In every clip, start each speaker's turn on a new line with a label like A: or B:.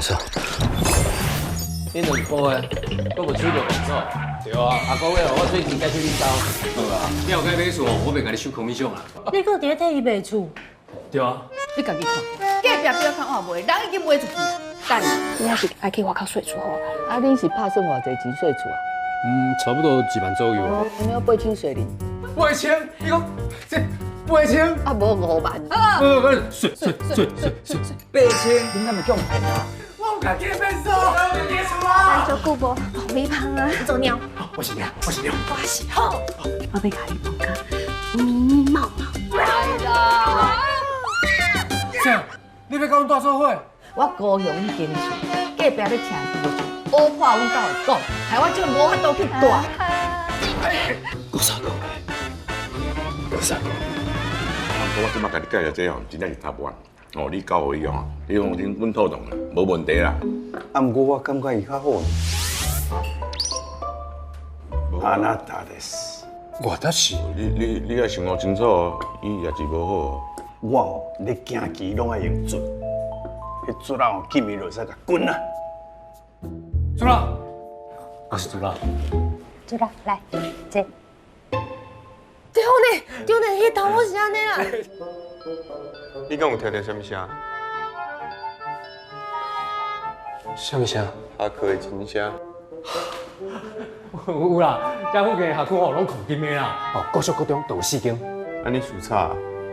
A: 手。
B: 你兩個月，閣無取著工作。對啊，下個月我最近該去恁兜。
A: 好啊，你後蓋買厝，我袂共你收 commission 啊。
C: 你閣佇咧替伊賣厝？
A: 對啊。
D: 你家己看，隔壁表看看賣，人已經賣出去。等，
E: 你還是愛去外口稅厝好。
F: 啊，恁是拍算偌濟錢稅厝啊？
A: 嗯，差不多一萬左右。
F: 你要8000稅哩？
A: 8000？你講這8000？
F: 啊，無5萬。
A: 不不不，稅稅稅稅稅，8000，
G: 恁敢會予騙啊？
A: 我有家己變數，我有家己厝啊！
E: 咱足久無爆米香啊！做貓。
A: 我是貓，我是貓。
E: 我是虎。我欲共你碰甲咪咪毛毛。
D: 來啦！
A: 啥？你欲佮阮蹛做伙？
F: 我高雄彼間厝，隔壁欲請烏破阮兜的狗，害我這無法度去蹛。
A: 閣三個月，閣三個月。
H: 我這馬共你介紹這吼，真正是 top one。哦，你交予伊哦，你放心，阮妥當啦，無問題啦。
I: 啊，毋過我感覺伊較好。あなたです。
A: 我的是。
H: 你愛想清楚哦，伊也是無好。
I: 我吼咧行棋攏愛用卒，彼卒仔吼見面就會使共滾啊。
A: 卒仔，我是卒仔。
C: 卒仔，來，坐。對呢，對呢，彼頭毛是按呢啦。
J: 你敢有聽著啥物聲？
A: 啥物聲？
J: 下課的鐘聲。
A: 有啦，遮附近的學區吼攏黃金的啦，哦，國小、國中都有四間。
J: 啊，你輸慘。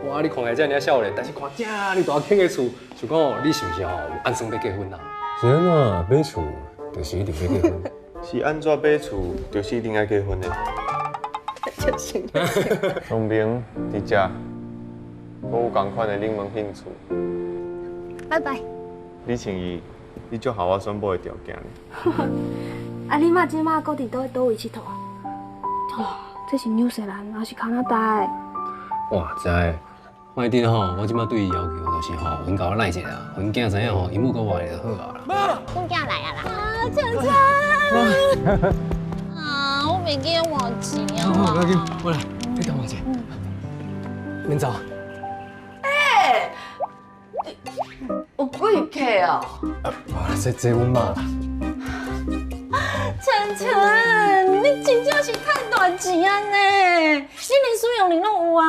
A: 哇，你看起來遮爾少年，但是看遮爾大間的厝，想講哦，你是毋是吼有按算欲結婚啊？是按怎買厝就是一定欲結婚？
J: 是按怎買厝就是一定愛結婚的？
E: 就是。
J: 農民佇遮，我有仝款的冷門興趣。
E: 拜拜。
J: 你穿伊，你足合我選某的條件。
E: 啊，你媽這馬閣佇佗位𨑨迌啊？哦，這是紐西蘭，還是加拿大的？
A: 哇，知。反正吼，我這馬對伊要求就是吼，阮共我賴一下，阮囝知影吼，伊母閣活就好啊啦。
K: 阮囝來啊啦！
E: 啊，強強！
K: 啊，我袂記得換錢啊！
A: 不要緊，我來，你等我一下。免走。
D: 欸，有幾客哦？
A: 啊，這阮媽啦。
K: 晨晨，你真正是趁大錢啊呢！你連使用量攏有啊！